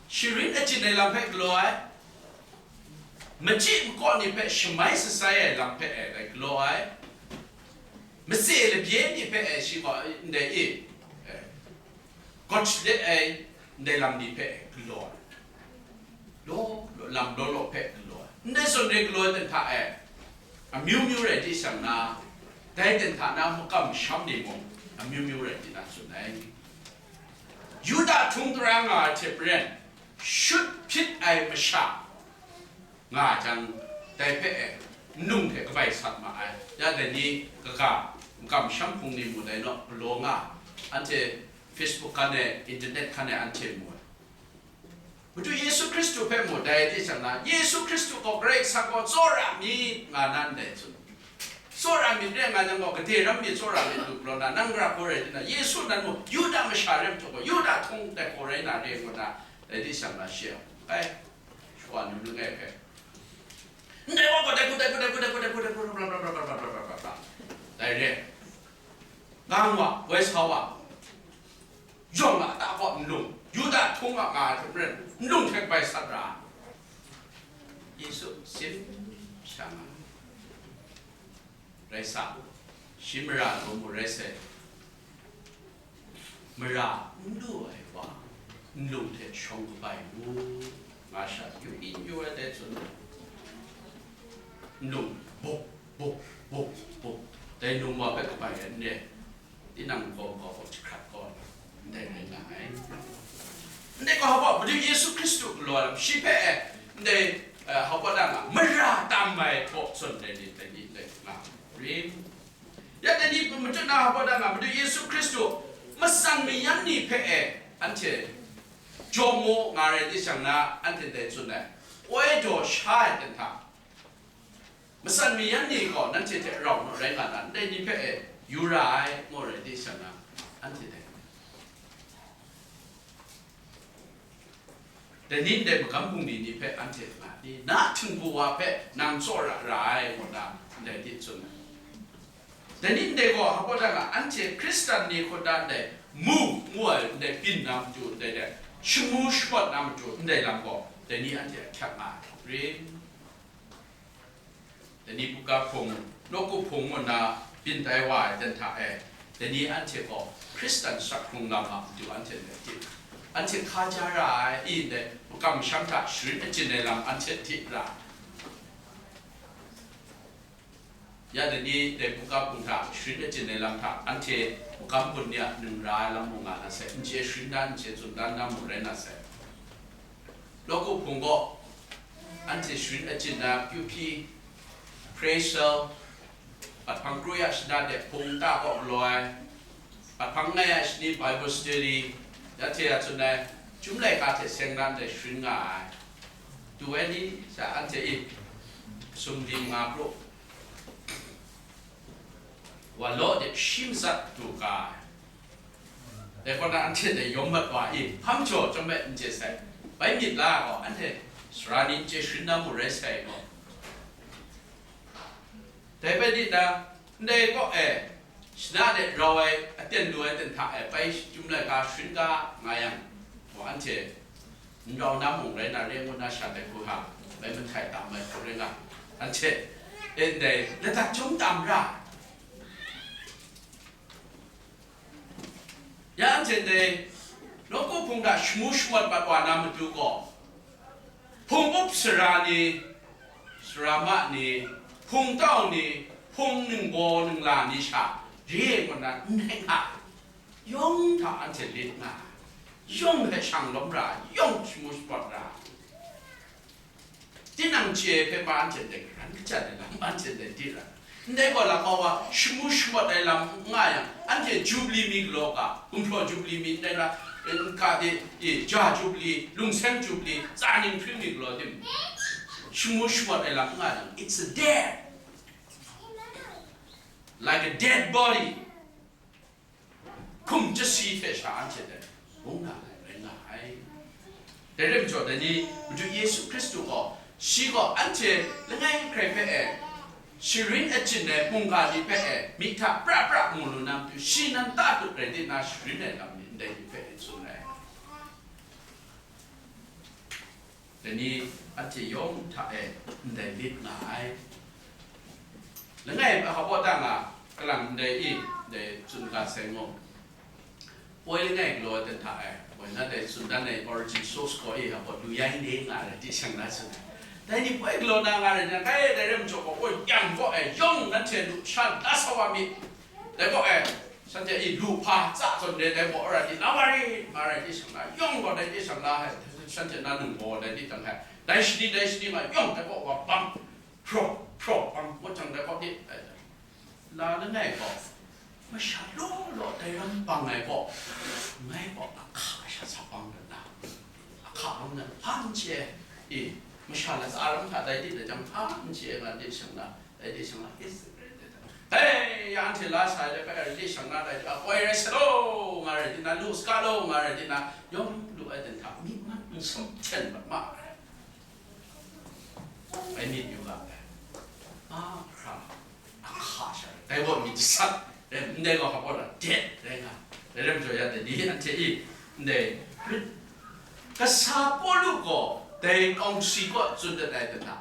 sharin achyin ai lam hpe galaw ai, machyi makaw ni hpe shamai sasai ai lam hpe e, galaw ai, matse labye ni hpe e, shi gaw ndai e, e, gawt shalet ai ndai lam ni hpe e, galaw ai. Law, law, lam law law hpe galaw ai. Ndai zawn re galaw ai ten hta e, amyu myu rai di shang na, dai ten hta na makam masham ni mung, amyu myu rai di na tsun ai. Yuda htung tara nga ai hte maren, shut hpyit ai masha nga ai jang, dai hpe e, nlung hte kabai sat ma ai. Ya dai ni kaga, makam masham hpung ni mung dai naw, galaw nga, anhte Facebook hkan e, internet hkan e anhte mu ai. Madu Yesu Hkristu hpe mu dai di shang na, Yesu Hkristu gaw Karai Kasang gaw tsawra mi nga na ndai tsun. Tsawra mi re nga jang gaw, gade ram mi tsawra mi lu galaw na, nang ra gaw rai di na, Yesu nan mu, Yuda masha re matu gaw, Yuda htung dai gaw rai na re ngu na, dai di shang na shi a, ai, shawa nu nu ngai hpe. Ndai wa gaw dai hku, dai hku, dai hku, dai hku, dai hku, dai hku, bla, bla, bla, bla, bla, bla, bla, bla, bla. Dai re. Gang wa, woi sa wa. Yawng a ta gaw nlung, Yuda htung a nga ai hte maren, nlung hte bai sat ra. Yesu sin sha nga. Rai sa, shi mara law mu rai sai. Mara n lu ai wa, nlung hte shawng kabai mu, nga sha yu in yu ai dai tsun. Nlung, buk, buk, buk, buk. Dai nlung wa hpe kabai ai n re. Tinang gaw, gaw, gaw, jahkrat gaw, ndai rai nga ai. Ndai gaw, hpa, Madu Yesu Hkristu galaw ai lam, shi hpe, ndai, eh, hpa da nga, mara tam ai hpaw zawn dai ni, dai ni, ndai nga, rim. Ya dai ni, machut na hpa da nga, Madu Yesu Hkristu, matsan mayan ni hpe e, anhte, jaw mu nga rai di shang na, anhte dai tsun ai, koi daw sha ai ten hta, matsan mayan ni gaw nanhte hte rau naw rai nga na, ndai ni hpe e yu ra ai, ngu rai di shang na, anhte dai. Dai ni ndai magam bungli ni hpe anhte nga ni, na htingbu wa hpe nang tsawra ra ai, ngu na, ndai di tsun ai. Dai ni ndai gaw, hpa da nga, anhte Hkristan ni hku da ndai mu, ngu ai ndai byin na matu, ndai de, shamu shamat na matu, ndai lam gaw, dai ni anhte ahkyak nga ai. Rim. Dai ni buga hpung, nawku hpung ngu na byin tai wa ai dan hta e, dai ni anhte gaw Hkristan sak hkrung lam a matu anhte ndai hte, anhte hka ja ra ai, i ndai makam masham hta sharin achyin ai lam anhte hte ra ai. Ya dai ni dai buga hpung hta sharin achyin ai lam hta, anhte makam bun ni a nang ra ai lam mung nga na sai, n chye sharin dan, n chye tsun dan na mung rai na sai. Nawku hpung gaw, anhte sharin achyin na kyu hpyi, appraisal, pat hpang kru ya shana de hpung nta kaw galaw ai, pat hpang ngai ya shani Bible study, ya hte ya tsun ai, chyum laika hte seng na ndai sharin nga ai. Tu ai ni, sha anhte i, sumri nga kru, wa law de shi matsat du ga ai. Dai kaw na anhte dai yawm mat wa i, hpang jaw chyawm e n chye sai. Bai myit la gaw, anhte sara ni n chye sharin na mu rai sai gaw. Dai bai di na, ndai kaw e, shana de rau ai, aten lu ai ten hta e, bai chyum laika sharin ga nga yang, gaw anhte n rau na mung rai na re ngu na sha dai hku hta, bai mahtai tam ai hku rai nga, anhte, e, ndai, ladat chyawm tam ra. Ya anhte ndai, nawku hpung hta shamu shamat mat wa na matu gaw, hpung up sara ni, sara ma ni, hpung tau ni, hpung ningbaw ningla ni sha re ngu na n rai nga ai. Yawng hta anhte lit nga ai, yawng hpe shang lawm ra ai, yawng shamu shamat ra ai. Tinang chye hpe ma anhte dai karan kajan ai lam anhte dai di ra. Ndai gaw, lama wa shamu shamat ai lam n nga yang, anhte Jubli mi galaw ga, gumhpraw Jubli mi ndai la, N K D, i, ja jubli, lungseng jubli, tsa ning hpring mi galaw tim, shamu shamawt ai lam n nga nang, it's dead, like a dead body. Hkum chasi hte sha anhte dai bung na ai rai nga ai. Dai rai majaw, dai ni Madu Yesu Hkristu gaw, shi gaw anhte langai hkrai hpe e, sharin achyin ai mungga ni hpe e, myi hta pra pra mu lu na matu, shi nan ta tup rai di na, sharin ai lam ni ndai ni hpe e tsun ai. Dai ni anhte yawng hta e ndai lit nga ai. Langai hpa baw ta nga, kalang ndai i, ndai tsun ga sai ngaw. Poi langai galaw ai hta e, moi na dai tsun dan ai origin source gaw e, hpa lu yai ne nga rai di shang na tsun ai. Dai ni poi galaw na nga rai na, kai dai rai majaw gaw, oi, yang gaw e, yawng nanhte lu sha da sa wa mi. Dai gaw e, shanhte i lu hpa tsa zawn re, dai gaw ora di na wa ri, nga rai di shang na, yawng gaw dai di shang na, hai, shanhte na nung gaw dai di tang hai. Dai shani, dai shani nga yawng dai gaw wa bang, hpraw, hpraw bang, ngut jang dai gaw di, ai, la langai gaw, masha law law dai ram bang ai gaw, ngai gaw ahka sha sa bang rat na, ahka bang na hpan che, i, masha latsa ram hta dai di dai jang hpan che nga di shang na, dai di shang na, is, hei, ya anhte la sa ai dai bai, dai di shang na, dai di, a, koi rai sa law, nga rai di na, lu saga law, nga rai di na, yawng lu ai dan hta, myi man nsum hten mat ma ai. Bai myit yu ga ai. A hkra, a hka sha rai. Dai gaw myit sat rai, ndai gaw hpa gaw na det rai nga. Dai rai majaw ya dai ni anhte i, ndai, Kasa Pawlu gaw dai kawng si kaw tsun dat ai dan hta,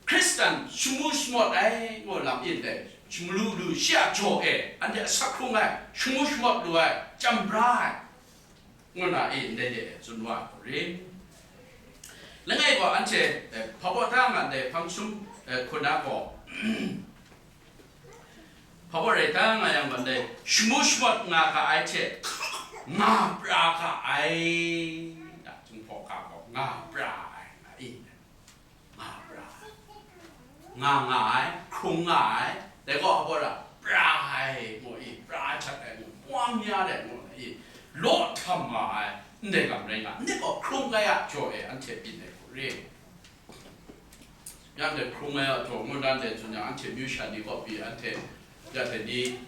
Hkristan shamu shamawt ai ngu lam in dai, shamalu lu shi a jaw e, anhte asak hkrung ai, shamu shamawt lu ai, chyam bra ai, ngu na e ndai de tsun wa ai hku rin. Langai gaw anhte, eh, hpa baw ta nga ndai hpang shum, eh, hku na gaw, hpa baw rai ta nga yang gaw ndai shamu shamawt nga ga ai hte, nga pra ga ai, da, Jinghpaw ga gaw nga pra ai, nga i, nga pra ai. Nga nga ai, hkrung nga ai, dai gaw hpa ra pra ai, ngu i, pra ai htat ai, ngu, wang ya ai, ngu i, law htam nga ai, ndai lam rai nga, ndai gaw hkrung ai a jaw e anhte byin ai hku ri. Yang dai hkrung ai a jaw ngu dan dai tsun yang, anhte myu sha ni kaw pyi, anhte ya dai ni,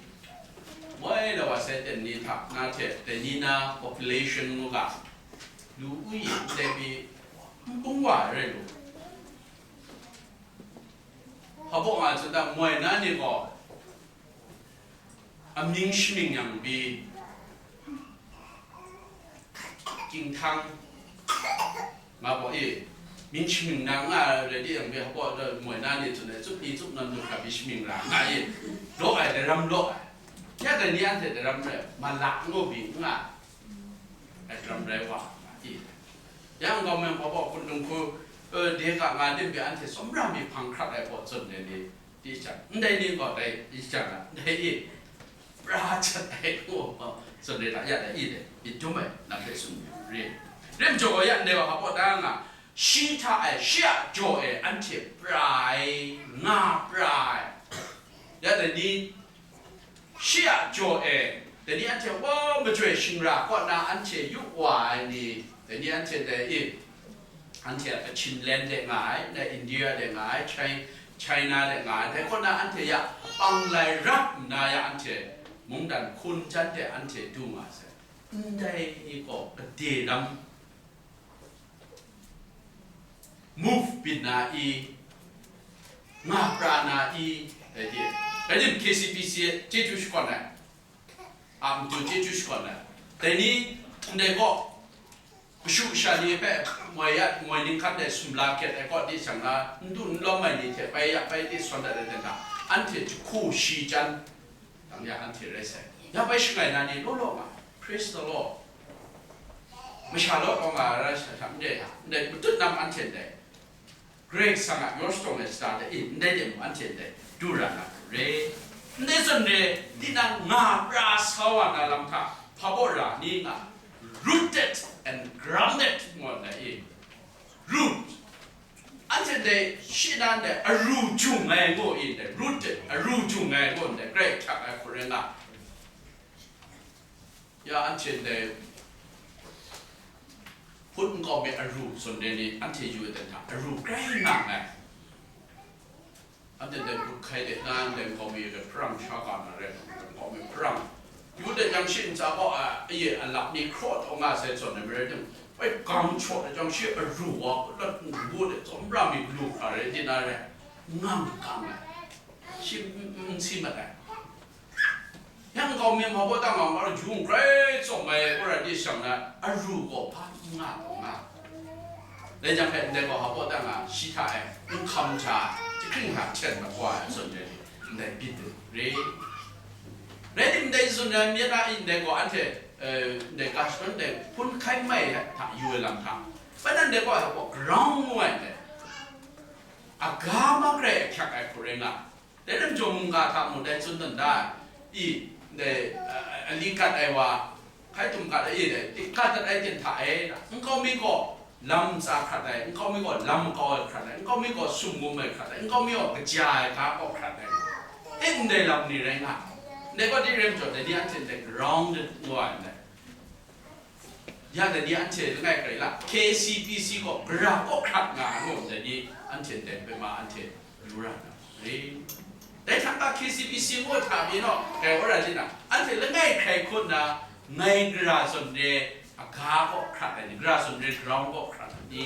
moi na wa sai ten ni hta na hte, dai ni na population ngu ga, lu u yi, ndai mi, n bung wa ai rai lu. Hpa baw nga tsun da, moi na ni gaw, amying shamying yang bi, ginghtan, nga baw e, mying shamying na nga rai di yang bi, hpa baw moi na ni tsun ai, tsup ni tsup nam du hkra bi shamying ra nga e, law ai, daram law ai. Ya dai ni anhte daram rai, malak ngu bi n nga ai daram rai wa nga i. Yang gaw, meng hpa baw, hkun dung hku, eh, de ga nga dim bi anhte tsawmra mi hpang hkrat ai baw tsun ai ni, di jang, ndai ni gaw dai, di jang a, ndai i, pra jat ai gaw, tsun ai hta ya dai i de, myit dum ai, na hpe tsun yu ri. Rim jaw ya ndai wa hpa baw ta nga, shi hta e, shi a jaw e, anhte pra ai, nga pra ai. Ya dai ni, shi a jaw e, dai ni anhte wa majoi shingra kaw na anhte yu wa ai ni, dai ni anhte dai i, anhte a Kachin land de nga ai, dai India de nga ai, Chi-, China de nga ai, dai kaw na anhte ya pang lai rap nna ya anhte mungdan hkun jan de anhte du nga sai. Ndai ni gaw gade lam move byin na i, nga pra na i, dai di, dai di K C P C chyeju shakawn ai, a matu chyeju shakawn ai. Dai ni ndai gaw, kashu kasha ni hpe moi ya, moi ninghkan dai sumla kyat ai kaw di shang na, n du n lawm ai ni hte bai ya bai di sawn dat ai dan hta, anhte jahku shi jan, dang ya anhte rai sai. Ya bai shangai na ni law law nga, praise the Lord. Masha law kaw nga ai rai sa hta, ndai hta, ndai matut nam anhte ndai, Karai Kasang a yours tong ai shata de, e, ndai de mung anhte ndai du ra na hku re. Ndai zawn re, tinang nga pra sa wa na lam hta, hpa baw ra ni nga, rooted and grounded ngu ai, e, root. Anhte ndai shi na ndai aru jung ai ngu i ndai, rooted, aru jung ai ngu ndai, Karai htak ai hku rai nga. Ya anhte ndai Hpun nkau mi aru zawn re ni, anhte yu ai dan hta, aru grai nga ai. Anhte dai hput hkai de na, ndai nkau mi hpe hparang sha ga na rai, nkau mi hparang. Yu de jang shi ntsa gaw a, aye a lap ni hkraw taw nga sai zawn ai marai timung, bai gang shaw de jang shi aru wa, lat ngu de tsawmra mi galu hkra rai di na rai, ngang gang ai. Shi n, n si mat ai. Yang nkau mi ma baw tang nga, arju grai tsawm ai, wora di shang na, aru gaw hpa n nga gaw nga. Dai jang hpe ndai gaw hpa baw tang nga, shi hta e, n hkam hta, jahkring hta hten makwa ai zawn re, ndai byin de re. Rai tim, ndai zawn ai myit na i, ndai gaw anhte, eh, ndai ga shadawn, ndai hpun hkai mai hta yu ai lam hta, bai nan ndai gaw hpa baw grau ngu ai ndai, aga ma grai ahkyak ai hku rai nga. Dai lam jaw mungga hta mung dai tsun dan da ai, i, dai, a, a, ali gat ai wa, hkaitum gat ai, i, dai, i, gat dat ai ten hta e, nkau mi gaw lam ntsa hkrat ai, nkau mi gaw lam makau ai hkrat ai, nkau mi gaw sumgum ai hkrat ai, nkau mi gaw kaja ai ga gaw hkrat ai, e, ndai lam ni rai nga. Ndai gaw di rai majaw, dai ni anhte ndai grounded ngu ai ndai. Ya dai ni anhte langai hkrai la, K C B C gaw gara kaw hkrat nga ai ngu, dai ni anhte ndai hpe ma anhte yu ra na re. Dai hta K C B C ngu hta mi naw, dai wora jin na, anhte langai hkrai hkun na, ngai gara zawn re, aga kaw hkrat ai ni, gara zawn re, ground kaw hkrat ai ni,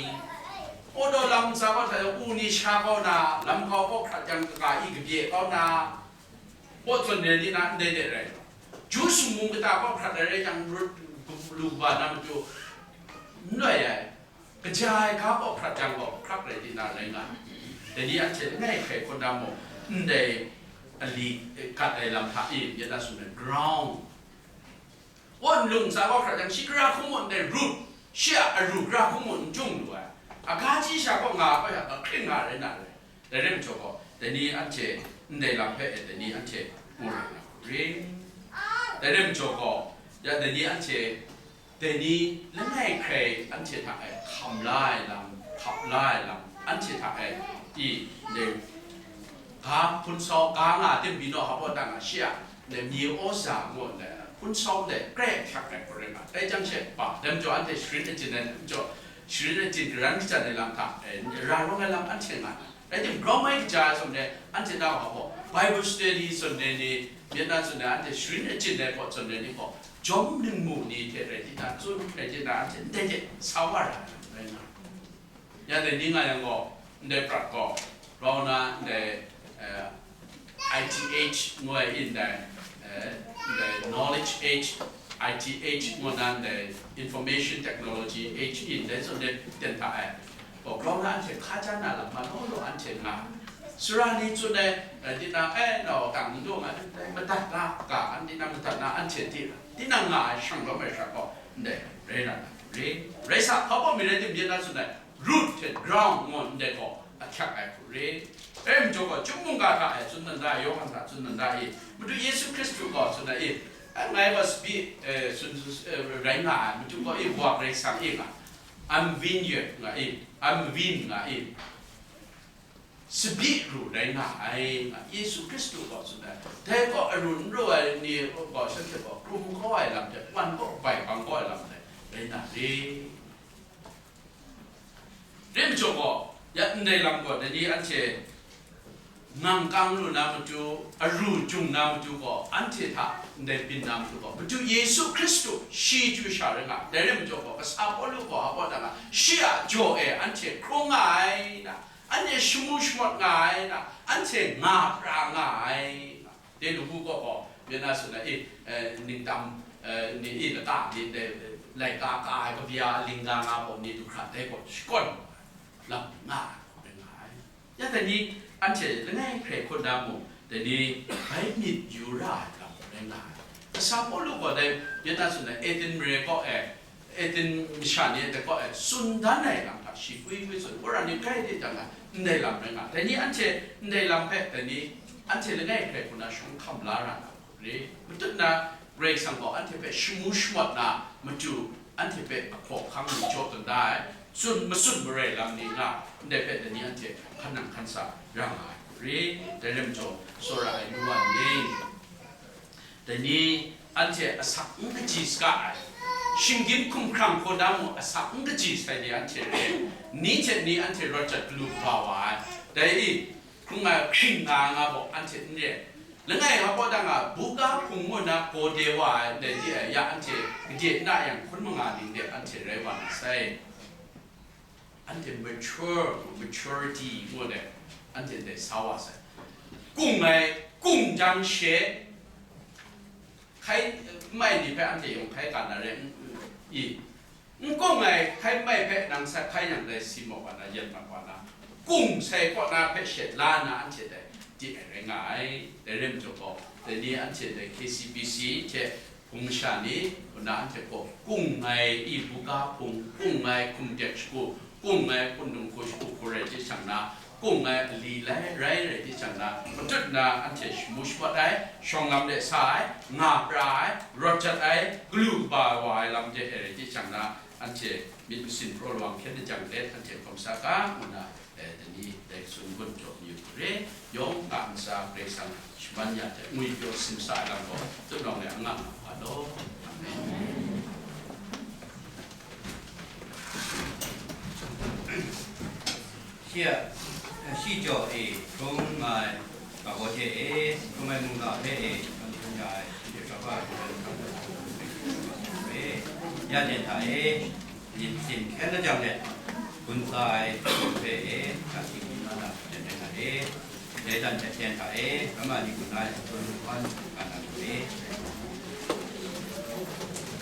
odo lam ntsa kaw hta, u ni sha kau na, lam kau kaw hkrat jang, kaga i kabye kau na, Pawt zawn re ni na ndai de rai. Ju sumung kata kaw hkrat ai rai jang, lu, lu kaba na matu n loi ai, kaja ai ga kaw hkrat jang gaw hkrak rai di na rai nga ai. Dai ni anhte langai hkrai hkun da mung, ndai ali, eh, gat ai lam hta e, myit na sum ai ground. Won lung tsa wa hkrat jang, shi gara hkrum mung ndai root, shi a aru gara hkrum mung n jung lu ai. Aga ji sha kaw nga ai, hkring nga rai na rai. Dai rai majaw gaw, dai ni anhte ndai lam hpe e, dai ni anhte mu rai na ring. Dai rai majaw gaw, ya dai ni anhte, dai ni langai hkrai anhte hta e hkam la ai lam, hkap la ai lam, anhte hta e i, ndai ga hpun sau, ga nga tim byin naw hpa baw ta nga shi a, ndai myi aw sa ngu ndai hpun sau ndai grai hkyak ai hku rai nga, dai jang she ba, dai majaw anhte sharin achyin ai, dai majaw sharin achyin karan kajan ai lam hta e, ra rawng ai lam anhte nga na, rai timung, grau mai kaja ai zawn e, anhte na wa gaw, Bible study zawn e ni, myit na zawn e, anhte sharin achyin ai pawt zawn e ni gaw, jawm ningmu ni hte rai di na, tsun rai di na, anhte ndai de sa wa ra ai rai nga. Ya dai ni nga yang gaw, ndai prat gaw, grau na ndai, eh, I T H ngu ai in dai, eh, ndai knowledge age, I T H ngu na ndai information technology age in dai zawn e ten hta ai. Gaw grau na anhte hka ja na lam ma law law anhte nga. Sara ni tsun ai, eh, tinang, eh, nau tang n daw nga, eh, madat na ga, an tinang madat na anhte di, tinang nga ai shang lawm ai hkra gaw, ndai rai na, rai, rai sa, hpa baw mi rai tim, myit na tsun ai, root hte ground ngu ndai gaw ahkyak ai hku re. Rai majaw gaw, Chyum mungga hta e tsun dan da, Yawhan hta tsun dan da i, Madu Yesu Hkristu gaw tsun ai i, a, ngai gaw sabi, eh, tsun, eh, rai nga ai, Madu gaw i, Wa Karai Kasang i nga, I'm vineyard nga i, I'm vine nga i, sabi ru rai nga ai, nga Yesu Hkristu gaw tsun ai. Dai gaw aru n ru ai ni gaw shanhte gaw hkrum kau ai lam hte, man gaw bai bang kau ai lam hte rai na re. Rai majaw gaw, ya ndai lam gaw, dai ni anhte ngang kang lu na matu, aru jung na matu gaw, anhte hta ndai byin na matu gaw, Madu Yesu Hkristu shi chyu sha rai nga. Dai rai majaw gaw, kasa Pawlu gaw hpa baw ta nga, shi a jaw e anhte hkrung nga ai na, anhte shamu shamawt nga ai na, anhte nga pra nga ai na. Dai lagu gaw gaw, myit na tsun ai, eh, eh, ningtam, eh, ni, i, lata ni, dai, eh, laika ka ai kabya, lingga nga gaw ni du hkra dai gaw shakawn lam nga ai, nga ai. Ya dai ni anhte langai hkrai hkun da mung, dai ni bai myit yu ra ai lam rai nga ai. Kasa Pawlu gaw dai, myit na tsun ai, Aten mare kaw e, Aten masha ni a dai kaw e tsun dan ai lam hta shi gwi gwi tsun, wora ni grai de jang a, ndai lam rai nga, dai ni anhte ndai lam hpe, dai ni anhte langai hkrai hku na shawng hkam la ra na hku re, matut na Karai Kasang gaw anhte hpe shamu shamawt na matu, anhte hpe ahkaw ahkang ni jaw tawn da ai, tsun matsun marai lam ni nga, ndai hpe dai ni anhte hkan nang hkan sa ra nga ai hku re, dai rai majaw, tsawra ai nu wa ni, dai ni anhte asak n kaji saga ai, shinggyim hkumhkrang hkaw na mung asak n kaji sai ni anhte re, ni hte ni anhte rawt jat galu kaba wa ai. Dai i, hkrung ai hkring nga nga baw anhte n re. Langai nga baw dang a, buga hpung ngu na gaw de wa ai, dai ni ai ya anhte gade na yang hkun manga ning de anhte rai wa na sai. Anhte mature, maturity ngu de, anhte dai sa wa sai. Kung ai, kung jang she, hkai, mai ni hpe anhte yawng hkai ga na re, n, i, n kung ai hkai mai hpe nang sa hkai yang dai si maw wa na, yan mat wa na, kung sai kaw na hpe shet la na anhte dai di ai rai nga ai. Dai rai majaw gaw, dai ni anhte dai K C B C hte hpung masha ni, kaw na anhte gaw kung ai i buga hpung, kung ai hkum tek shagu, kung ai hpun dung hku shagu hku rai chye shang na, kung ai ali lai rai rai chye shang na, matut na anhte shamu shabat ai, shawng lam de sa ai, nga pra ai, rawt jat ai, galu kaba wa ai lam de ai rai chye shang na, anhte myit masin praw lawang hkyen lajang let anhte hkawm sa ga, ngu na, eh, dai ni dai sun gun jaw mayu hku re, yawng a ntsa Karai Kasang shaman ya hte ngwi pyaw simsa ai lam gaw, tut nawng le angang nga hpa law. Amen. Shi a, shi jaw e, hkrum ai, ga baw hte e, hkrum ai mungga hpe e, hkrum hkrum ya ai, shi hte hkra hpa hkrum ai mungga hpe e, ya ten hta e, myit sin hkyen lajang let, gun tsa ai hpe e, hkra shing myit na lam jan rai nga e. Dai dan hte ten hta e, Roma ni gun ai, hkrum hkrum nga na lu e.